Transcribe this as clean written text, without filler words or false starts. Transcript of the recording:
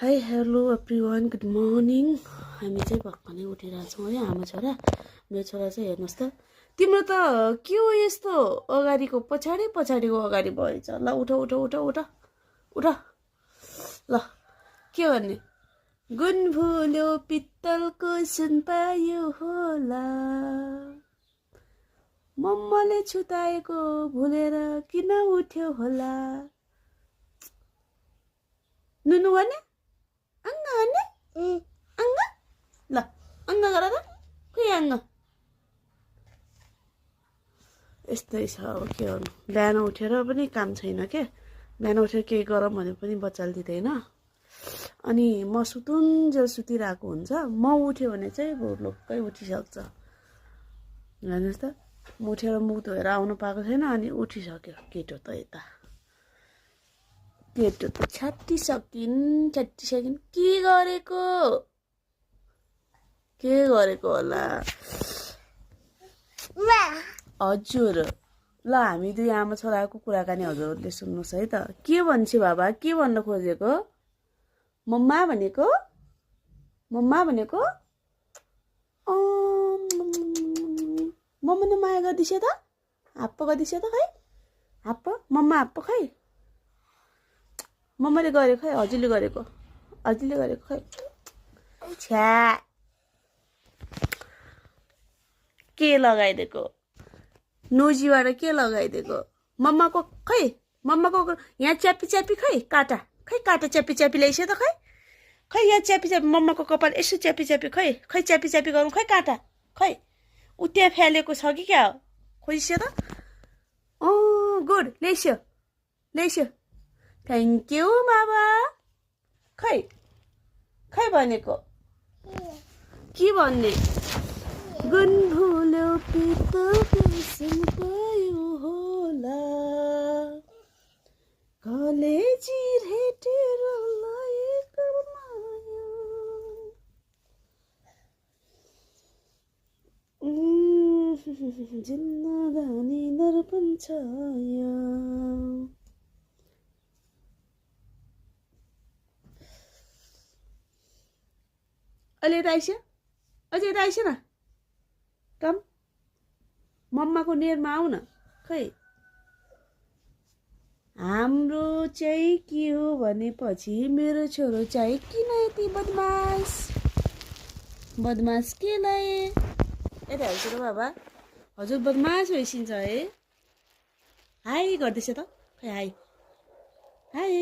Hi hello everyone good morning. हामी चाहिँ भर्खरै उठिरहेछौँ है आमा छोरा। मेरो छोरा चाहिँ हेर्नुहोस् त, तिम्रो त के हो यस्तो अगाडिको पछाडिको अगाडि भएछ। ल उठ उठ उठ उठ उठ ल के भन्ने गुण भुल्यो पित्तलको सुन पायो होला, मम्मले छुताएको भुलेर किन उठ्यो होला। नुनु गर्ने अङ्ग गर्ने अङ्ग ल अङ्ग गर त खोइ अङ्ग। यस्तै छ अब के गर्नु, बिहान उठेर पनि काम छैन के। बिहान उठेर केही गरौँ भने पनि बच्चाले दिँदैन। अनि म सुतुन्जेल सुतिरहेको हुन्छ, म उठ्यो भने चाहिँ भुर्लुक्कै उठिसक्छ। हेर्नुहोस् त, म उठेर मुख धोएर आउनु पाएको छैन, अनि उठिसक्यो केटो त। यता केटो त छ्याटिसकिन् के गरेको होला। हजुर ल हामी दुई आमा छोराको कुराकानी हजुरहरूले सुन्नुहोस् है त। के भन्छ बाबा, के भन्न खोजेको? मम्मा भनेको मम्माले माया गर्दिछ त, हाप्पो गर्दिछ त खै, हाप्पो मम्मा हाप्पो खै। मम्माले गरेको खै, हजुरले गरेको खै। छ्या के लगाइदिएको नोजीबाट, के लगाइदिएको मम्माको खै। मम्माको यहाँ च्यापी खै, काटा च्यापी ल्याइस त खै। यहाँ च्यापी मम्माको कपाल यसो च्यापी खै च्यापी गरौँ खै, काटा खै। उ त्यहाँ फ्यालेको छ कि क्या हो, खोइस्यो त। गुड ल्याइस्यो थ्याङ्क यू बाबा। खै भनेको के भन्ने गुण भुल्यो पित्तलको सुन पायो होला, कलेजी भेटेर लाएको माया। जिन्दगानी दर्पण छाया। अहिले अझै आइस न, कम मम्माको नेरमा आऊ न खै। हाम्रो चाहिँ के हो भनेपछि मेरो छोरो चाहिँ किन यति बदमास के लाए। यता हेर्छु र बाबा, हजुर बदमास भइसिन्छ है। हाई गर्दैछ त खै, हाई